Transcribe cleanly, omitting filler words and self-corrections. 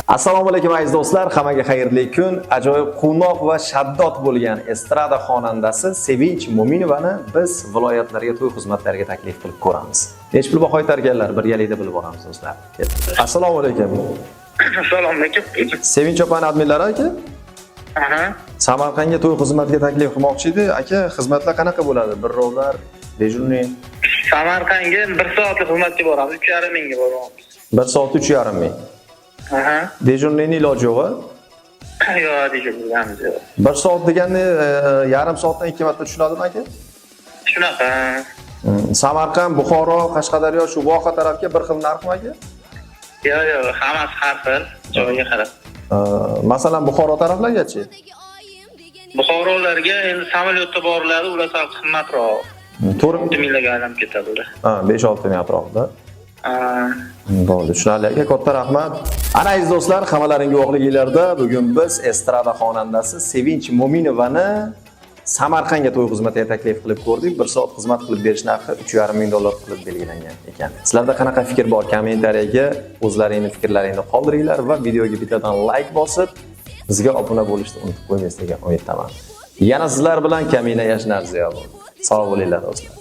Assalomu alaykum, aziz do'stlar, hammaga xayrli kun. Ajoyib quvnoq va shaddod bo'lgan estrada xonandasi Sevinch Mo'minovani biz viloyatlarga to'y xizmatlariga taklif qilib ko'ramiz. Necha pul baho aytarkanlar, birgalikda bilib olamiz, do'stlar. Assalomu alaykum. Assalomu alaykum. Sevinch opani adminlari, aka? Aha. Samarqandga to'y xizmatiga taklif qilmoqchi edi. Aka, xizmatlar qanaqa bo'ladi? Bir rollar, дежурный? Samarqandga bir soatlik xizmatga boramiz, 3,5 mingga boramiz. 1 soat 3,5 ming. Aha. Дежурный ni iloji yo'q, a? Yo'q, dejurныйimiz yo'q. 1 soat deganda yarim soatdan ikki marta tushunadimi, aka? Shunaqa. Samarqand, Buxoro, Qashqadaryo, shu voha tarafga bir xil narxmi, aka? Yo'q, hammasi har xil, joyiga qarab. Masalan, Buxoro taraflargachi? Buxorolarga endi samolyotda boriladi, ular sal qimmatroq. To'rt 6 minglarga aylanib ketadi ular. Ha, 5-6 ming atrofida. Ha. Bo'ldi, tushunarli, aka, katta rahmat. Ana, aziz do'stlar, hammalaring guvohliginglarda bugun biz estrada xonandasi Sevinch Mo'minovani Samarqandga to'y xizmatiga taklif qilib ko'rdik. 1 soat xizmat qilib berish narxi 3,5 ming dollar qilib belgilangan ekan. Sizlarda qanaqa fikr bor? Kommentariyaga o'zlaringni fikrlaringni qoldiringlar va videoga bittadan like bosib, bizga obuna bo'lishni unutib qo'ymaysiz degan umiddaman. Yana sizlar bilan Kamina Yashnar Ziyo bo'ldi. Sog' bo'linglar, do'stlar.